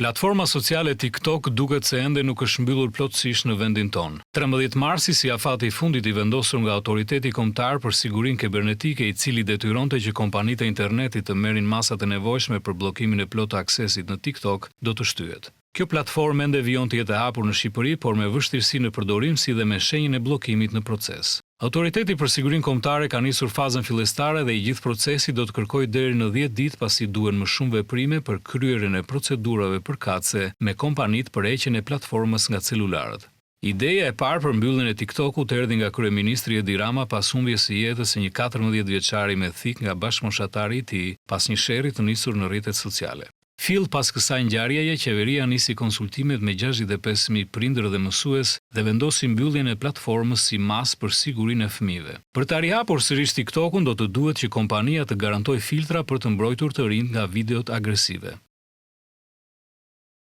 Platforma sociale TikTok duket se ende nuk është mbyllur plotësisht në vendin tonë. 13 marsi si afati i fundit i vendosur nga Autoriteti Kombëtar për Sigurinë Kibernetike, i cili detyronte që kompanitë e internetit të merrin masat e nevojshme për bllokimin e plotë të aksesit në TikTok, do të shtyhet. Kjo platformë ende vijon të jetë e hapur në Shqipëri, por me vështirësi në përdorim si dhe me shenjën e bllokimit në proces. Autoriteti për Sigurinë Kombëtare ka nisur fazën fillestare dhe i gjithë procesi do të kërkojë deri në 10 ditë, pasi duhen më shumë veprime për kryerjen e procedurave përkatëse me kompanitë për heqjen e platformës nga celularët. Ideja e parë për mbylljen e TikTokut erdhi nga kryeministri Edi Rama pas humbjes së jetës së një 14 vjeçari me thikë nga bashkëmoshatari i tij pas një sherri të nisur në rrjetet sociale. Fill pas kësaj ngjarjeje, qeveria nisi konsultimet me 65.000 prindër dhe mësues dhe vendosi mbylljen e platformës si masë për sigurinë e fëmijëve. Për ta rihapur sërish TikTokun do të duhet që kompania të garantojë filtra për të mbrojtur të rinjtë nga videot agresive.